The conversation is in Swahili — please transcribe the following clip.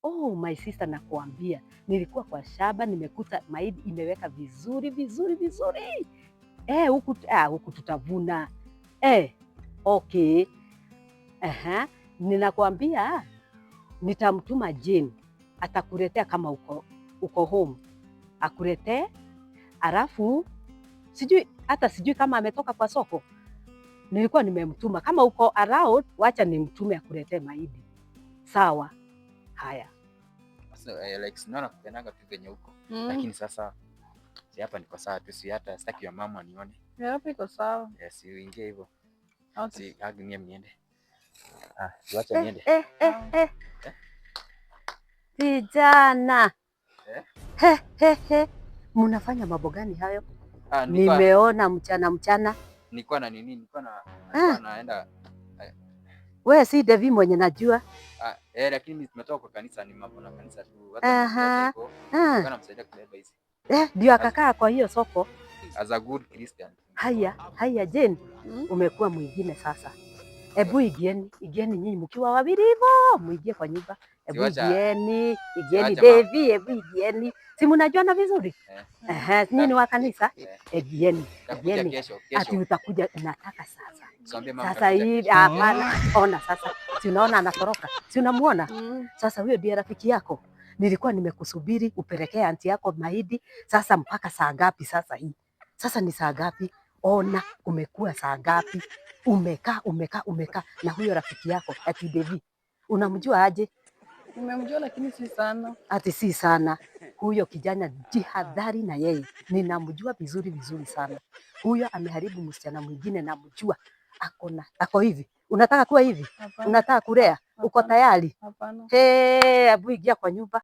Oh my sister, nakuambia nilikuwa kwa shamba nimekuta mahindi imeweka vizuri vizuri vizuri. Eh, huku huku tutavuna. Eh, okay. Aha, ninakwambia nitamtuma Jane atakuletea kama uko home akuletee, alafu sijui hata sijui kama ametoka kwa soko. Nilikuwa nimemtuma kama uko around, wacha nimtume akuletee mahindi. Sawa. Haya. So, like sinaona kupendaga tu venye huko. Lakini sasa si hapa niko sawa tu, si hata sitaki ya mama anione. Yeah, hapa iko sawa. Eh, si uingie hivyo. Okay. Si hug mie niende. Ah, si wacha niende. Eh, eh, eh. Vijana. Eh? He, he, he. Mnafanya mambo gani hayo? Ah, nilikuwa Nimeona mchana mchana. Nilikuwa na nini? Nilikuwa naenda. We si Devi mwenye najua. Ah, eh, lakini tumetoka kwa kanisa, ni mambo na kanisa tu. Hata hivyo. Nilikuwa namsaidia kubeba hizi. Eh, ndio akakaa kwa hiyo soko. As a good Christian. Haya, haya Jane, umekuwa mwingine sasa. Ebu igieni, igieni nyinyi mkiwa wawili hivyo, muingie kwa nyumba. Ebu igieni, igieni Devi, ebu igieni. Si mnajuana vizuri? Eh. Ehe, nyinyi ni wa kanisa? Eh. Igieni, Nitakuja igieni. kesho, Ati kesho. utakuja, nataka sasa. Tuambie mama Sasa nitakuja hivi kesho. hapana, ona sasa. Si unaona anatoroka? Si unamuona? Mm. Sasa huyo ndiye rafiki yako. Nilikuwa nimekusubiri upelekee auntie yako mahindi. Sasa mpaka saa ngapi sasa hii? Sasa ni saa ngapi? Ona umekuwa saa ngapi? Umekaa umekaa umekaa na huyo rafiki yako ati Devi. Unamjua aje? Nimemjua lakini si sana. Ati si sana. Huyo kijana jihadhari na yeye. Ninamjua vizuri vizuri sana. Huyo ameharibu msichana mwingine, namjua. Ako na ako hivi. Unataka kuwa hivi? Hapana. Unataka kulea? Uko Hapana. tayari? Hapana. Hey, hebu ingia kwa nyumba.